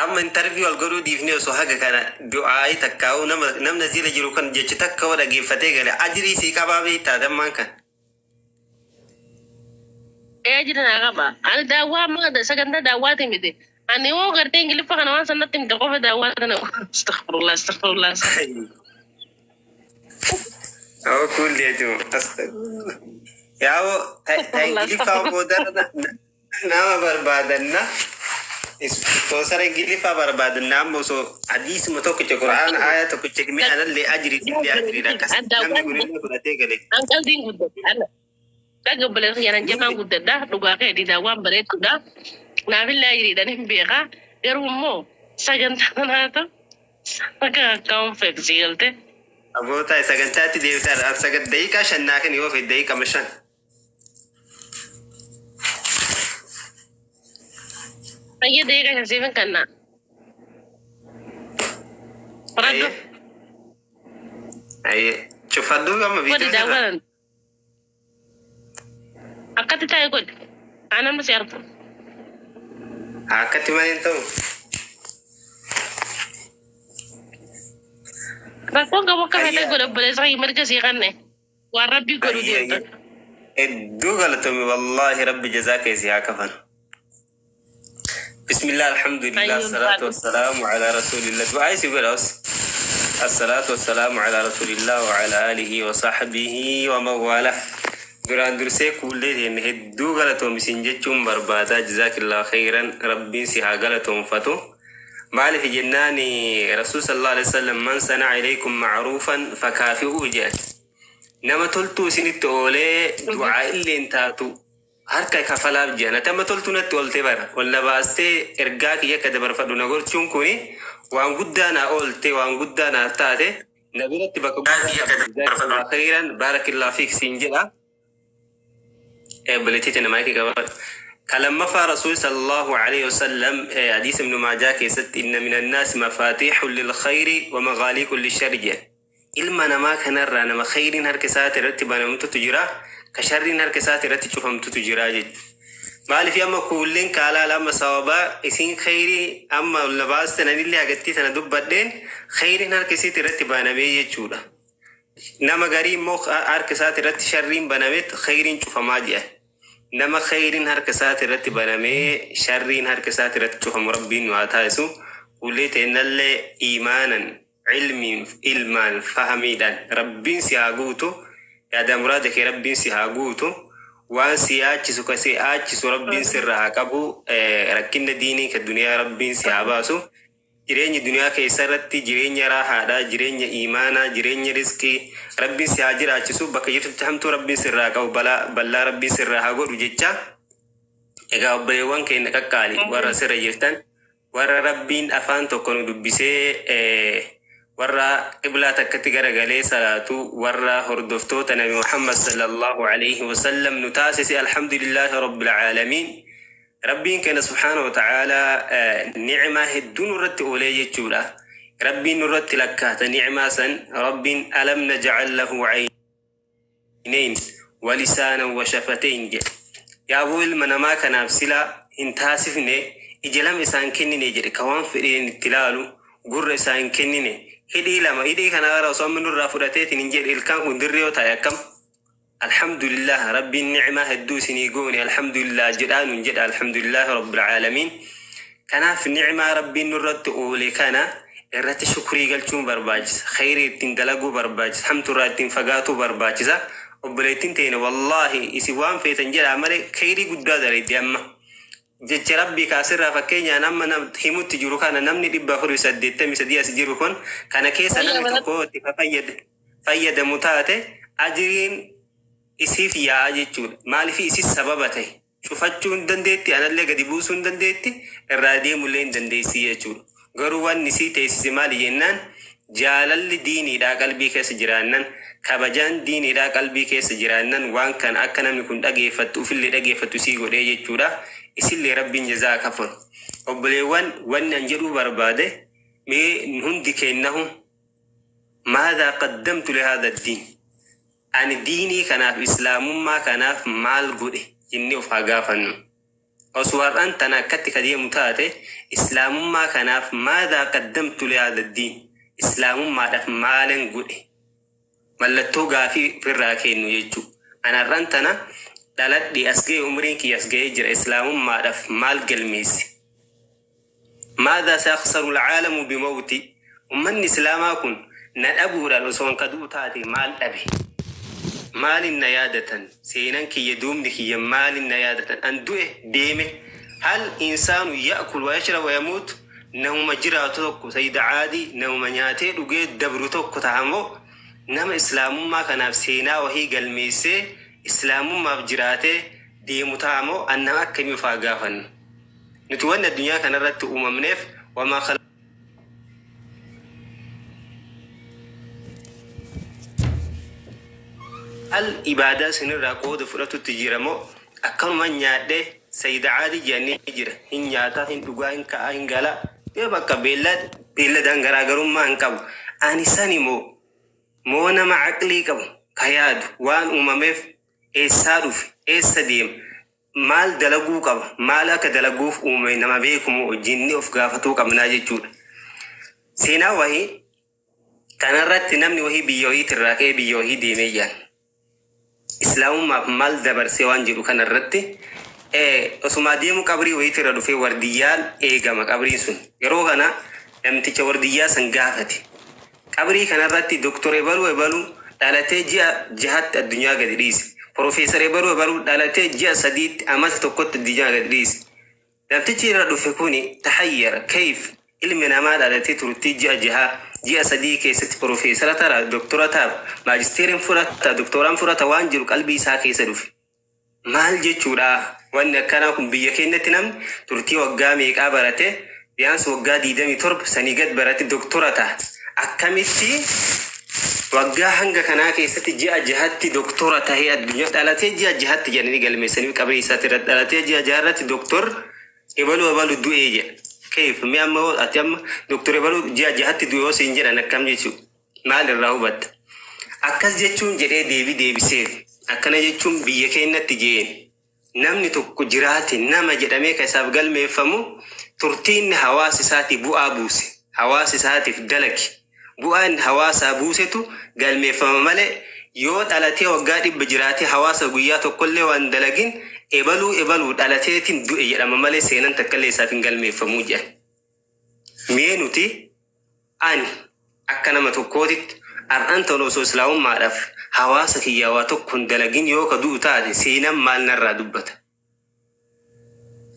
Amma interview wal godhuu dhiifnee osoo haga kana du'aa'ii takkaa'uu nama namni as jala jiru kan jecha takka hoo dhageeffatee gale ajrii sii qabaa beektaa dammaan kan. Ee ajira naa qaba. Ani daawwaa amma sagantaa daawwaati miti. Ani hoo gartee Ingiliffa kana waan san natti himte qofa daawwaa tana. Astaghfirullah astaghfirullah. Oo kuulli jechuun. Yaa'oo ta Astaghfirullah Ingiliffaa astaghfirullah. boodarra nama barbaadanna. Ispoonsara Ingiliffaa barbaadanna amma osoo hadiisuma tokkicha Qur'aana aaya tokkicha himee anallee ajrii sillee ajriidha akkas namni kunillee fudhatee gale. An qalbiin guddadha. Dhaga obboleessa kiyya nan jamaan guddadha. Dhugaa keeti daawwaan bareeddudha. Naafillee ajriidhaan hin beeka. Garuu immoo sagantaa kanaatu akka akkaawwan feeksii galte. Aboota sagantaatti deebisaa sagan daqiiqaa 5 naa kenni yoo fedhe daqiiqama 5. Fayyee daqiiqaa 5 siifin kenna. Fudhadhu. Ayyee. Ayyee. Cufadhu amma Godhi viidiyoo sirra. daawwaan. Akkatti taa'e godhi. Haa namni si argu. Akkatti malee hin ta'u. Rakkoon qabu akka fedhe Ayyaa. godhe obboleessa kiyya mirga sii kanne. Waan rabbii godhu Ayyee deemta. ayyee. Hedduu galatoomi wallaahi rabbi jazaa kee si haa kafalu. بسم الله الحمد لله Hayyuu الصلاة ulfaadhu. والسلام على رسول الله دعاء سيبراوس الصلاة والسلام على رسول الله وعلى آله وصحبه ومن والاه duraan dursee kuullee teenne hedduu galatoomi isin jechuun barbaadaa jazaakillaa khayran rabbiin si haa galatoomfatu maaliif jennaan rasuul sallallahu alaihi wasallam man sana'a ilaykum ma'ruufan fakaafi'uu jedhan nama toltuu isinitti oolee du'aa illeen taatu harka kafalaaf ji'a. Ati amma toltuu natti oolte bara. Ol na baastee ergaa kiyya akka dabarfadhu na gochuun kuni waan guddaa naa oolte, waan guddaa naaf taate. Na biratti bakka guddaa qabda. Jazakallah khairan, barakallahu fiik siin jedha. Obboleettii tana maayikii qabadhu. Ka lammaffaa Rasuul sallallahu alaihi wasallam hadiisa Ibnu Maajaa keessatti inna minan naasi mafaatiixun lil khayri wa maghaaliiqun lisharri jedhan. Ilma namaa kanarraa nama khayriin harka isaati irratti banamtutu jira, ka sharriin harka isaati irratti cufamtutu jira jechuudha. Maaliif amma kuulleen kaalaala amma sababaa isiin khayrii amma ol na baasten anillee hagattii tana dubbadheen khayriin harka isiiti irratti banamee jechuudha. Nama garii immoo harka isaati irratti sharriin banamet khayriin cufamaa jedhan. Nama khayriin harka isaati irratti banamee sharriin harka isaati irratti cufamu Rabbiin nu haa taasisu. Kuullee teennallee iimaanan Ilmiin, ilmaan, fahamiidhaan Rabbiin si haa guutu, yaadaa muraada kee Rabbiin si haa guutu, waan si yaachisu ka si aachisu Rabbiin sirraa haa qabu, rakkinna diinii ka duniyaa Rabbiin si haa baasu, jireenya duniyaa keessa irratti jireenya raahaadha, jireenya iimaanaa, jireenya rizqii Rabbiin si haa jiraachisu, bakka jirtutti hamtuu Rabbiin sirraa haa qabu, balaa ballaa Rabbiin sirraa haa godhu jecha. Egaa obboleewwan keenya qaqqaali warra asirra jirtan warra Rabbiin afaan tokko nu dubbisee warra qiblaa takkatti garagalee salaatu warra hordoftoota Nabi Muhammad sallallahu alaihi wasallam nu taasise alhamdulillahi rabbil aalamiin. Rabbiin keenya subhaanahu wa ta'ala ni'maa hedduu nurratti oolee jechuudha. Rabbiin nurratti lakkaata ni'maa san Rabbiin alam naj'al lahu aynayn wa lisaanan wa shafateyn jedhe. Yaa aboo ilma namaa kanaaf silaa hin taasifne ija lama isaan kennine jedhe ka waan fedheen itti laalu gurra isaa hin kennine hidhii lama hidhii kana gara osoo amma nurraa fudhateetiin hin jedhe ilkaan kun dirree yoo taa'e akkam Alhamdulillah Rabbiin ni'maa hedduu isinii goone alhamdulillah jedhaa nun jedha alhamdulillah rabbil aalamiin Kanaaf ni'maa Rabbiin nurratti oole kana irratti shukrii galchuun barbaachisa. Kheyrii ittiin dalaguu barbaachisa. Hamtuurraa ittiin fagaatuu barbaachisa. Obboleettiin teena wallaahi isin waan feetan jedhaa malee kheyrii guddaa dalayde amma. Jecha Rabbii ka asirraa fakkeenyaan amma himutti jiru kana namni 483 as jiru kun kana keessa namni tokko yoo itti fayyadamu taate ajriin isiif yaa'a jechuudha. Maaliif isis sababa ta'e. Cufachuu hin dandeetti, anallee gadi buusuu hin dandeetti, irraa deemullee hin dandeessi jechuudha. Garuu wanni isii teessise maali jennaan, jaalalli diiniidhaa qalbii keessa jiraannan, kabajaan diiniidhaa qalbii keessa jiraannan waan kana akka namni kun dhageeffattu ufillee dhageeffattu isii godhee jechuudha. Isillee Rabbiin jazaa haa kafalu. Obboleewwan wanni an jedhuu barbaade mee hundi keennahu maadhaa qaddamtu lihaadha diin? Ani diinii kanaaf, Islaamummaa kanaaf maal godhe jennee of haa gaafannu. Osoo har'aan tana akkatti ka deemu taate, Islaamummaa kanaaf maadhaa qaddamtu lihaadha diin, Islaamummaadhaaf maalan godhe, mallattoo gaafii ofirraa kennu jechuu. An har'aan tana dhaladhe, as ga'e, umriin kiyya as ga'ee jira, Islaamummaadhaaf maal galmeesse? Maadhaa sayaksaru alcaalamu bimawti? Ummanni Islaamaa kun na dhabuudhaan osoo an ka du'u taate maal dhabe? Maalin na yaadatan? Seenan kiyya, duubni kiyya maalin na yaadatan? An du'e deeme. Hal insaanu ya'kul wa yashrab wa yamuut? Namuma jiraatu tokko, sayida caadii, namuma nyaatee dhugee dabru tokko taha moo nama Islaamummaa kanaaf seenaa wahii galmeessee Islaamummaaf jiraatee deemu taha moo? An nama akkamii of haa gaafannu? Nuti wanni addunyaa kanarratti uumamneef wamaa hal ibaadaa sinirraa qooda fudhatutti jira moo akkanuma nyaadhe sayida caadii jedhanii jira, hin nyaata, hin dhugaa, hin ka'aa, hin galaa, yoo bakka beelladaan garaagarummaa hin qabu. Ani sani moo nama aqlii qabu ka yaadu, waan uumameef, eessaa dhufe, eessa deema, maal dalaguu qaba, maal akka dalaguuf uumame nama beeku moo jinni of gaafatuu qabnaa jechuudha. Seenaa wahii kanarratti namni wahii biyya wahiitirraa ka'ee biyya wahii deemee jaan. Islaamummaaf maal dabarsee waan jedhu kanarratti osumaa deemu qabrii wahiitirra dhufee, wardiyyaan eegama qabriin sun. Yeroo kana namticha wardiyyaa san gaafate. Qabrii kanarratti Doktor Ebaluu Ebaluu dhalatee ji'a 6tti addunyaa gadi dhiise. Profeesar Ebaluu Ebaluu dhalatee ji'a 3tti, amata tokkotti addunyaa gadi dhiise. Namtichi irra dhufe kuni tahayyara, kayf ilmi namaa dhalatee turtii ji'a 6, ji'a 3 keessatti profeesara ta'a, doktora ta'a, maajisteeriin fudhata, doktoraan fudhata waan jiru qalbii isaa keessa dhufe. Maal jechuudha wanni akkanaa kun? Biyya keenyatti namni turtii waggaa meeqaa barate, biyaans waggaa 27 sanii gad barate doktora ta'a. Akkamitti waggaa hanga kanaa keessatti ji'a 6tti doktora tahee addunyaa, dhalatee ji'a 6tti jedhanii galmeessanii qabrii isaatti irratti dhalatee ji'a 6 irratti doktor ebaluu ebaluu du'ee jedha. Keef mi amma ati amma doktor ebaluu ji'a 6tti du'e yoo siin jedhan akkam jechuu? Maal irraa hubatta? Akkas jechuun jedhee deebii deebiseef. Akkana jechuun biyya keenyatti jeen namni tokko jiraate nama jedhamee kan isaaf galmeeffamu turtiin hawaasa isaatii bu'aa buuse, hawaasa isaatiif dalage, bu'aa inni hawaasaa buusetu galmeeffama malee yoo dhalatee waggaa 100 jiraatee hawaasa guyyaa tokkollee waan dalagin, ebaluu ebaluu dhalateetiin du'e jedhama malee seenan takkallee isaaf hin galmeeffamuu jedhan. Mee nuti, ani akka nama tokkootitti, har'aan ta'an osoo Islaamummaadhaaf hawaasa kiyyaa waa tokko hin dalagin yoo ka du'u taate, seenaan maal narraa dubbata?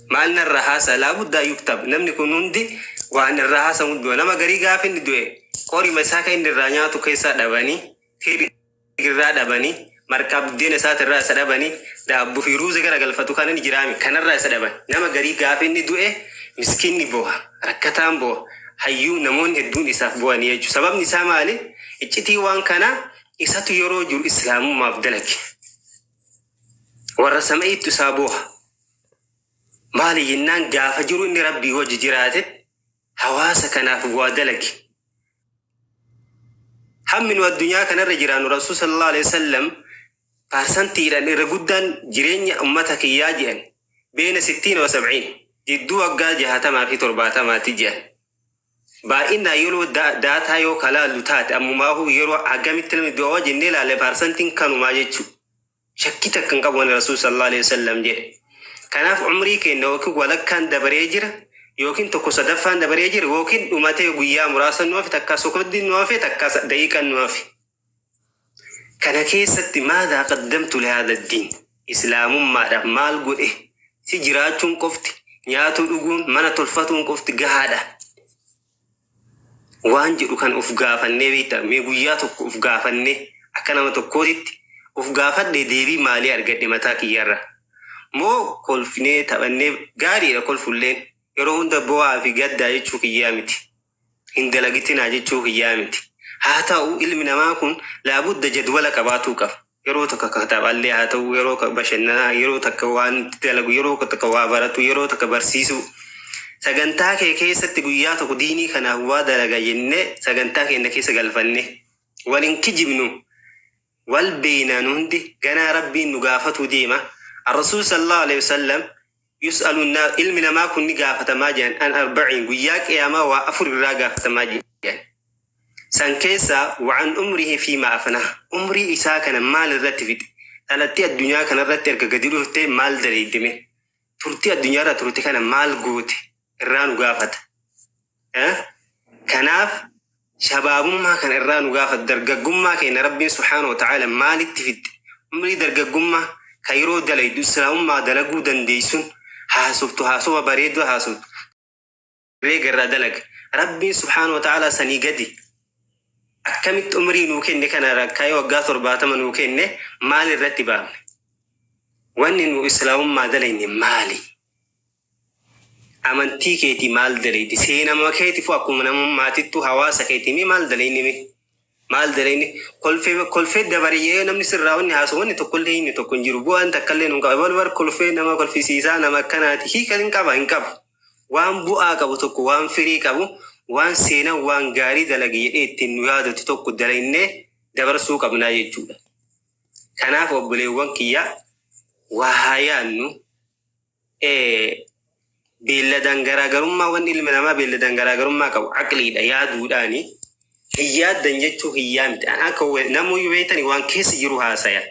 Maal narraa haasa? Laabuddaa yuktab, namni kun hundi waan irraa haasamu du'a. Nama garii gaafa inni du'e qorima isaa kan inni irraa nyaatu keessaa dhabanii, firii irraa dhabanii, marqaa buddeena isaatirraa isa dhabanii, daabboo fi ruuza gara galfatu kan inni jiraame kanarraa isa dhaban. Nama garii gaafa inni du'e miskiinni boha, rakkataan boha, hayyuu namoonni hedduun isaaf bu'anii jechuudha. Sababni isaa maali? Iccitii waan kanaa isatu yeroo jiru Islaamummaaf dalage. Warra sama'iittu isaa boha. Maali jennaan, gaafa jiru inni Rabbii wajji jiraate hawaasa kanaaf waa dalage. Hammi nu addunyaa kanarra jiraannu, Rasuul sallallahu alaihi wasallam paarsantiidhaan irra guddaan jireenya ummata kiyyaa jedhan beena sittiina wa sabciin, jidduu waggaa 60 fi 70ti jedhan. Baay'inaan yeroo daataa yoo kalaallu taate, ammumaahu yeroo hagamitti namni du'a jennee ilaalle, paarsantiin kanumaa jechuu. Shakkii takka hin qabu wani Rasuul sallallahu alaihi wasallam jedhe. Kanaaf umrii keenya yookiin walakkaan dabaree jira, yookiin tokko sadaffaan dabaree jira, yookiin dhumatee guyyaa muraasa nu hafe, takka sokoddiin nu hafe, takka daqiiqaan nu hafe. Kana keessatti maadhaa qaddamtu lihaadha diin? Islaamummaadhaaf maal godhe? Si jiraachuun qofti, nyaatuu dhuguun, mana tolfatuun qofti gahaadha waan jedhu kan of gaafannee beektaa? Mee guyyaa tokko of gaafannee, akka nama tokkootitti of gaafadhe, deebii maalii argadhe mataa kiyyarra? Moo kolfinee taphannee gaariidha? Kolfulleen yeroo hunda bo'aa fi gaddaa jechuu kiyyaa miti. Hin dalagitinaa jechuu kiyyaa miti. Haa ta'u, ilmi namaa kun laabudda jadwala qabaatuu qaba. Yeroo tokko akka taphallee haa ta'u, yeroo bashannanaa, yeroo takka waan dalagu, yeroo takka waa baratu, yeroo takka barsiisuu. Sagantaa kee keessatti guyyaa tokko diinii kanaaf waa dalaga jennee sagantaa keenya keessa galfanne wal hin kijibnu, wal beeynaan hundi ganaa Rabbiin nu gaafatuu deema. Arrasuul sallallahu alaihi wasallam Yus'alu ilmi namaa kun ni gaafatamaa jedhan an arbaciin guyyaa qiyaamaa waa afur irraa gaafatamaa jedhan. San keessaa وعن عمره فيما أفناه, umrii isaa kana maal irratti fixe? Dhalattii addunyaa kana irratti erga gadi dhuftee maal daleeddime? Turtii addunyaa irra turte kana maal goote? Irraa nu gaafata. Kanaaf shabaabummaa kana irraa nu gaafata. Dargaggummaa keenya Rabbiin سبحانه وتعالى maalitti fixxe? Umrii dargaggummaa ka yeroo dalaydu islaamummaa dalaguu dandeessun haasoftu, haasofa bareedduu haasoftu. Reega irraa dalaga. Rabbiin سبحانه وتعالى sanii gadi akkamitti umrii nuu kenne kana rakkaayee waggaa 70 nuu kenne maal irratti baafne? Wanni nu islaamummaa dalayne maali? Amantii keetii maal dalayde? Seenama keetifu akkuma namummaatittu hawaasa keetii mee maal dalayne mee? Maal dalayne? Kolfee kolfee dabariyyee namni sirraa wanni haasa'u wanni tokkollee inni tokko hin jiru. Bu'aan takkallee nu hin qabu. Bal bar kolfee nama kolfisiisaa nama akkanaati. Hiika hin qaba hin qabu. Waan bu'aa qabu tokko, waan firii qabu, waan seenaa waan gaarii dalage jedhee ittiin nu yaadatu tokko dalaynee dabarsuu qabnaa jechuudha. Kanaaf obboleewwan kiyya, waa haa yaadnu. Beelladaan garaagarummaa, wanni ilmi namaa beelladaan garaagarummaa qabu aqliidha, yaaduudhaani. Hin yaaddan jechuu hiyyaa miti. An akka namoonni beektani waan keessa jiru haasaya.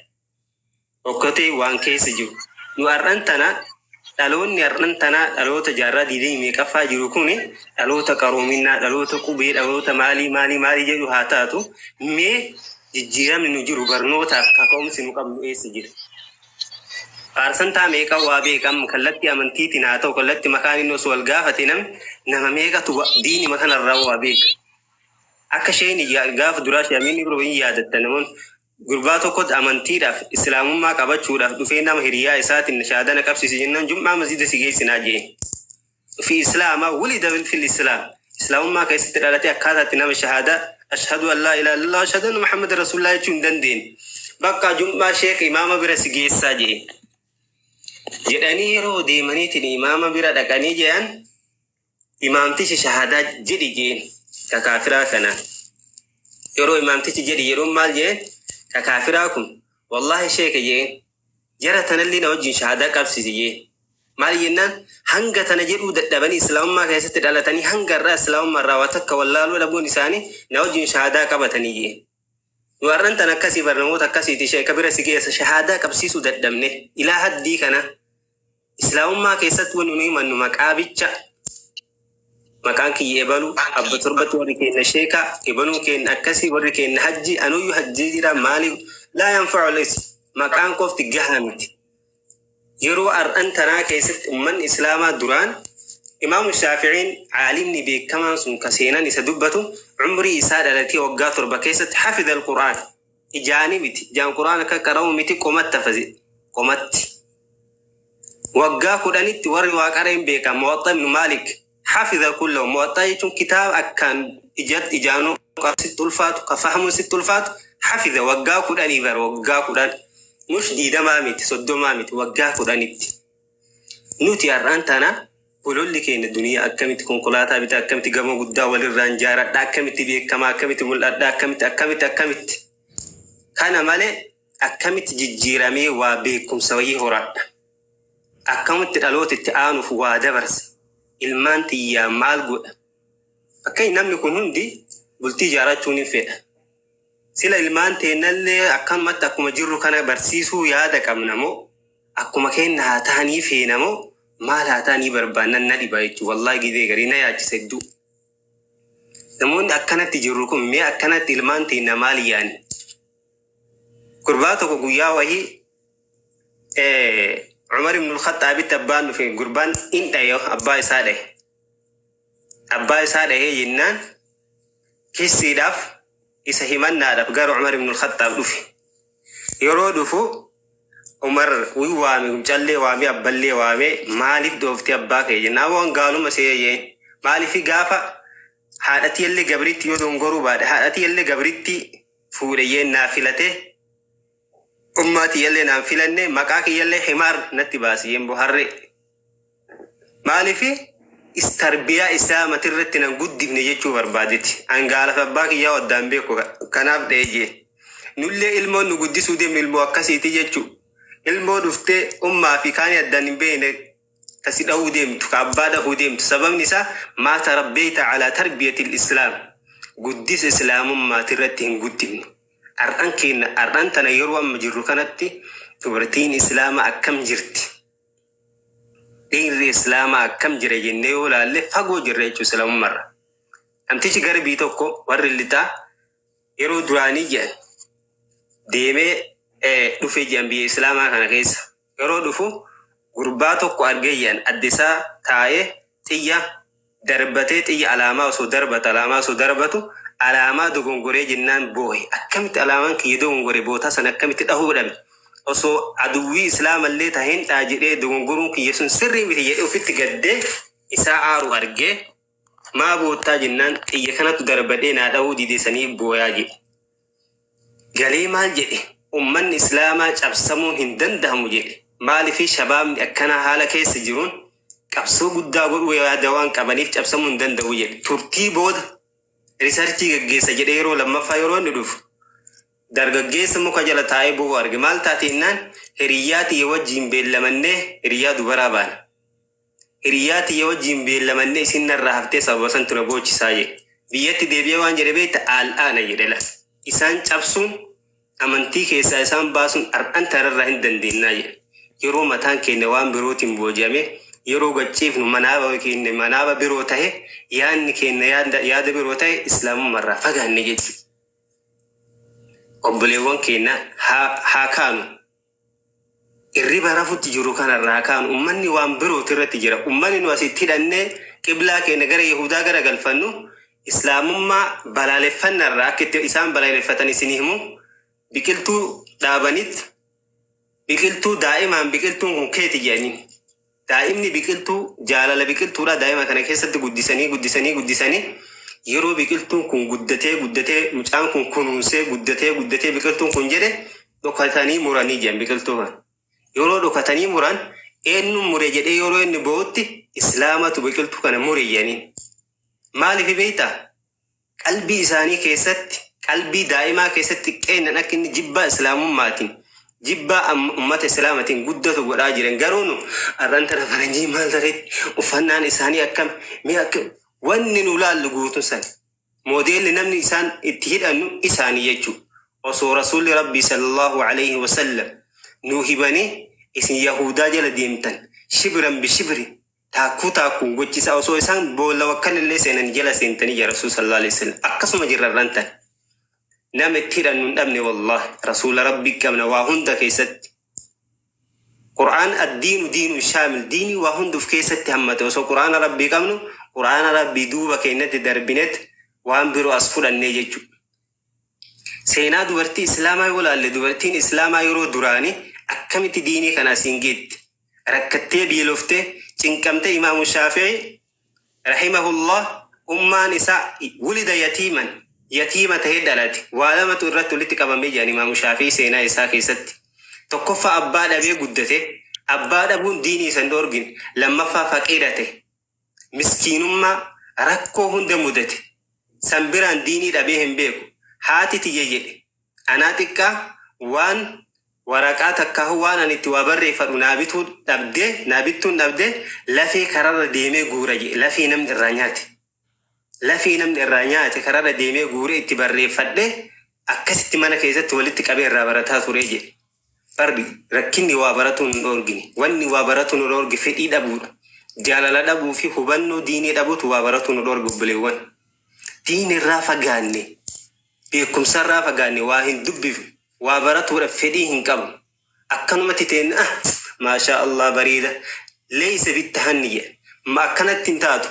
Okkotee waan keessa jiru. Nu har'an tana dhaloonni har'an tanaa dhaloota jaarraa diidamii meeqaffaa jiru kuni dhaloota qaroominaa, dhaloota qubee, dhaloota maalii maalii maalii jedhu haa taatu, mee jijjiiramni nu jiru barnootaaf kaka'umsi nu qabnu eessa jira? Faarsantaa meeqa waa beekam kallattii amantiitiin haa ta'u, kallattii makaan inni osoo wal gaafate namni nama meeqatu diinima kanarraa waa beeka? Akka isheen gaafa duraa ishee biroo hin yaadatta, namoonni gurbaa tokkotti amantiidhaaf islaamummaa qabachuudhaaf dhufee nama hiriyaa isaatiin shaadana qabsiise jennaan, jum'aa masjida si geessinaa jeen. في إسلام ولد في الإسلام, islaamummaa keessatti dhalate, akkaataa itti nama shahaadaa أشهد أن لا إله إلا الله أشهد أن محمد رسول الله jechuu hin dandeenye. Bakka jum'aa sheek imaama bira si geessaa jeen. Jedhanii yeroo deemaniitiin imaama bira dhaqanii jedhan, imaamtichi shahaadaa jedhi jeen ka kaafiraa kanaan. Yeroo imaamtichi jedhi yeroo maal jeen ka kaafiraa kun, "Wallaahi sheeka," jeen, "jara tanallee na wajjin shahaadaa qabsiisi," jeen. Maal jennaan, hanga tana jedhuu dadhabanii islaamummaa keessatti dhalatanii hanga irraa islaamummaa irraa waa takka wallaaluu dhabuun isaanii na wajjin shahaadaa qabatanii jeen. Nu har'an tan akkasii barnoota akkasiiti, sheeka bira si geessa shahaadaa qabsiisuu dadhabne ilaa haddii kana. Islaamummaa keessatti wanni nu himannu maqaa bicha, maqaan kiyya ebalu, abba torbatti warri keenya sheeka, ebaluu keenya akkasii, warri keenya hajji, anuyyuu hajjii jira, maaliif لا ينفع الاسم, maqaan qofti gahaa miti. Yeroo har'an tanaa keessatti ummanni islaamaa duraan Imaamu Shaaficiin caalimni beekamaan sun ka seenan isa dubbatu umrii isaa dhalatee waggaa 7 keessatti حفظ القرآن, ijaani miti, ijaan qur'aan akka qara'u miti, qomatti hafaze, qomatti. Waggaa 10tti warri waa qareen beekan Muwaxxa ibnu Maalik حفظ كله. Muwaxxaa jechuun kitaaba akkaan ijaanuu sitti ulfaatu, ka fahamuun sitti ulfaatu حفظ waggaa 10 bara waggaa 10, mush 20 miti, 30 miti, waggaa 10tti. Nuti har'aan tana bololli keenya duniyaa, akkamitti konkolaataa bitaa, akkamitti gamoo guddaa walirraan jaaradha, akkamitti beekamaa, akkamitti mul'adha, akkamitti akkamitti akkamitti, kana malee akkamitti jijjiiramee waa beekumsa wayii horadha, akkamitti dhaloota itti aanuuf waa dabarsa, ilmaan xiyyaa maal godha? Akka namni kun hundi bultii ijaarrachuun hin fedha. Sila ilmaan teennallee akkanumatti akkuma jirru kana barsiisuu yaada qabna moo, akkuma keenya haa ta'anii feena moo, maal haa ta'anii barbaannan na dhiba jechuudha. Wallaahi gidee garii na yaachisa hedduu. Namoonni akkanatti jirru kun mee akkanatti ilmaan teenna maal yaani? Gurbaa tokko guyyaa wahii Umar ibn al-Khaxaabitti abbaan dhufe, gurbaan in dhaye, abbaa isaa dhaye. Abbaa isaa dhahee jennaan kissiidhaaf isa himannaadhaaf gara Umar ibn al-Khaxaab dhufe. Yeroo dhufu Umar wii waame, callee waame, abballee waame, "Maaliif dhoofte abbaa kee?" jennaan, waan gaaluma see jeen. Maaliif gaafa haadhatii illee gabritti yoo dongoruu baadhe haadhatii illee gabritti fuudhe jeen, naa filate, ummaatii illee naan filanne, maqaa kiyyallee حمار natti baasi jeen, boharree. Maaliif tarbiyaa isaa matirratti nan guddifne jechuu barbaadetti. Angaalaaf abbaa kiyyaa waddaan beeku kanaaf dha'ee jee. Nullee ilmoon nu guddisuu deemnu ilmoo akkasiiti jechuu. Ilmoo dhuftee ummaa fi kaanii addaan hin beekne. Tasi dhahuu deemtu, ka abbaa dhahuu deemtu. Sababni isaa maa tarabbeeyta calaa tarbiyati islaam. Guddisa islaamummaati irratti hin guddifne. Har'an keenya, har'an tana, yeroo amma jirru kanatti dubartiin islaamaa akkam jirti? Dhiirri islaamaa akkam jira jennee yoo ilaalle, fagoo jirra jechuudha islaamummaarra. Namtichi garbii tokko, warri lixaa yeroo duraanii jedhan, deemee dhufe jedhan biyya islaamaa kana keessa. Yeroo dhufu gurbaa tokko argee jedhan, adde isaa taa'ee xiyya darbatee, xiyya alaamaa osoo darbatu, alaamaa osoo darbatu, alaamaa dogongoree jennaan boohe. Akkamitti alaamaan kiyya dogongore? Bootaa sana akkamitti dhahuu dhabe? Osoo aduwwii islaamallee taheen dhaa jedhee, dogongoruun kiyya sun sirrii miti jedhee ofitti gaddee isaa aaru argee, maa boottaa jennaan, xiyya kanatu darbadhee naa dhahuu dide, sanii booyaa jedhe. Galee maal jedhe? Ummanni islaamaa cabsamuun hin danda'amu jedhe. Maaliif? Shabaabni akkanaa haala keessa jiruun qabsoo guddaa godhuu yaada waan qabaniif cabsamuu hin danda'u jedhe. Turtii booda research gaggeessa jedhe. Yeroo lammaffaa yeroo inni dhufu dargaggeessa muka jala taa'ee bo'u arge. Maal taate jennaan, hiriyyaa tiyya wajjiin beellamannee, hiriyyaa dubaraa baana. Hiriyyaa tiyya wajjiin beellamannee isin narraa haftee, sababa san ture boochisaa jedhe. Biyyatti deebi'ee waan jedhe beekta? Al'aana jedhe la. Isaan cabsuun, amantii keessaa isaan baasuun har'an tanarraa hin dandeennaa jedhe. Yeroo mataan keenya waan birootiin booji'ame, yeroo gachiifnu manaaba keenya manaaba biroo tahe, yaadni keenya yaada biroo tahe, islaamummaarraa fagaanne jechuudha. Obboleewwan keenya, haa kaanu. Irriba rafutti jiru kanarraa haa kaanu. Ummanni waan birooti irratti jira. Ummanni nu asitti hidhannee qiblaa keenya gara Yahudaa gara galfannu, islaamummaa balaaleffannarraa akka itti isaan balaaleffatan isinii himu. Biqiltuu dhaabanit, biqiltuu daa'imaan biqiltuun kun keeti jedhanii. Daa'imni biqiltuu jaalala biqiltuudha daa'ima kana keessatti guddisanii, guddisanii, guddisanii, yeroo biqiltuun kun guddatee, guddatee, mucaan kun kunuunsee guddatee, guddatee biqiltuun kun jedhe, dhokatanii muranii jedhan biqiltuu kana. Yeroo dhokatanii muran, eenyu mure jedhee yeroo inni bo'utti, islaamatu biqiltuu kana mure jedhanii. Maaliif beektaa? Qalbii isaanii keessatti, qalbii daa'imaa keessatti xiqqeennan akka inni jibbaa islaamummaatiin, jibbaa ummata islaamatiin guddatu godhaa jiran. Garuu nu har'an tana faranjii maal tareetti, uffannaan isaanii akkam, mi'a akkam, wanni nu laallu guutuun san moodeelli namni isaan itti hidhannu isaanii jechuudha. Osoo rasuulli rabbii sallallahu alayhi wasallam nuu himanii, isin yahudaa jala deemtan shibran bishibri, taakkuu taakkuun gochisa, osoo isaan boolla wakkalillee seenan jala seentanii jira rasuul sallallahu alayhi wasallam. Akkasuma jirra har'an tan. Nama itti hidhannu hin dhabne. Wallahi, rasuula rabbii qabna waa hunda keessatti. Qur'aan addiinu diinu shaamil, diinii waa hunda of keessatti hammate. Osoo qur'aana rabbii qabnu, qur'aana rabbii duuba keenyatti darbinet waan biroo as fudhannee jechuudha. Seenaa dubartii islaamaa yoo laalle, dubartiin islaamaa yeroo duraanii akkamitti diinii kana asiin geetti? Rakkattee, beeloftee, cinqamtee. Imaamu Shaafi'i rahimahullah, ummaan isaa wulida yatiiman, yatiima ta'ee dhalate. Waa lamatu irratti walitti qabamee jiran imaamu Shaafii seenaa isaa keessatti. Tokkoffaa, abbaa dhabee guddate. Abbaa dhabuun diinii isan dhoorgin. Lammaffaa, faqiira ta'e. Miskiinummaa rakkoo hunda mudate. San biraan diinii dhabee hin beeku. Haati tiyya jedhe, anaa xiqqaa waan waraqaa takkaahu waan ani itti waa barreeffadhu naa bituu dhabdee, naa bittuun dhabdee, lafee kararra deemee guura jedhe. Lafee namni irraa nyaate. Lafee namni irraa nyaate kararra deemee guuree itti barreeffadhee, akkasitti mana keessatti walitti qabee irraa barataa ture jedhe. Barbi rakkinni waa baratuu nu dhoorgine. Wanni waa baratuu nu dhoorge fedhii dhabuudha. Jaalala dhabuu fi hubannoo diinii dhabuutu waa baratuu nu dhoorge, obboleewwan. Diin irraa fagaanne, beekumsa irraa fagaanne, waa hin dubbifnu, waa baratuudhaaf fedhii hin qabnu. Akkanumatti teenne, ah, maashaa Allah, bareeda. Leeysa bittahanni jedhe. Ma akkanatti hin taatu.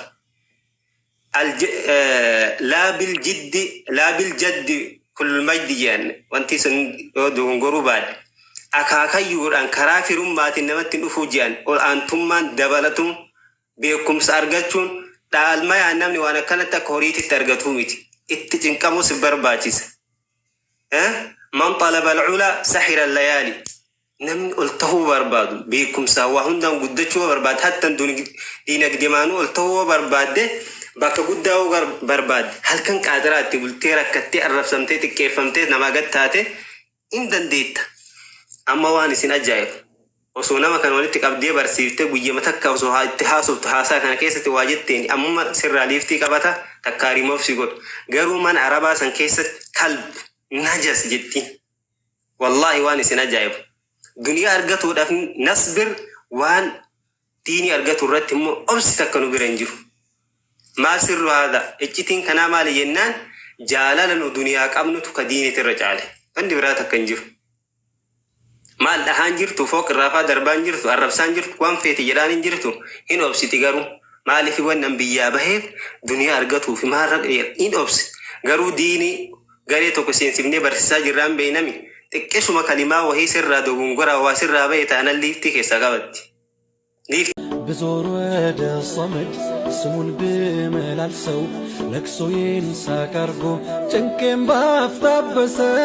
Laa bil jiddi laa bil jaddi kullul majdi jedhan, wanti sun yoo dogongoruu baadhe. Akaakayyuudhaan karaa firummaatiin namatti hin dhufuu jedhan. Ol aantummaan dabalatuun, beekumsa argachuun dhaalmayaan namni waan akkanatti akka horiititti argatuu miti. Itti cinqamuu si barbaachisa. Man talaba al-ula sahira layaali. Namni ol tahuu barbaadu, beekumsaa waa hundaan guddachuu barbaade, hattan diinagdemaanuu ol tahuu barbaadde, bakka guddaa yoo barbaadde, halkan qaadiraa itti bultee, rakkattee, arrabsamtee, xiqqeeffamtee, namaa gad taate hin dandeetta. Amma waan isin ajaa'ibu. Osoo nama kana walitti qabdee barsiiftee guyyama takka osoo haa itti haasoftu haasaa kana keessatti waa jetteen ammuma sirraa liiftii qabata takkaa remove si godhu. Garuu mana arabaa san keessatti kalb najas jettiin. Wallaahi waan isin ajaa'ibu. Duniyaa argatuudhaaf nasbir, waan diinii argatu irratti immoo obsi takka nu bira hin jiru. Maal sirru haadha iccitiin kanaa maali jennaan, jaalala nu duniyaa qabnutu ka diinitirra caale. Wanti biraa takka hin jiru. Maal dhahaan jirtu, fooq irraafaa darbaan jirtu, arrabsaan jirtu, waan feete jedhaan hin jirtu, hin obsiti garuu. Maaliif wannan biyyaa baheef duniyaa argatuuf maal hin obsi. Garuu diinii garee tokko seensifnee barsiisaa jirraan beeynami, xiqqisuma kalimaa wahii sirraa dogongoraa waa sirraa bahe taanan liiftii keessaa qabatti. Liiftii ብዞር ወደ ሶመድ ስሙን ብመላልሰው ለቅሶዬን ሳቅ አርጎ ጭንቄን ባፍታበሰው።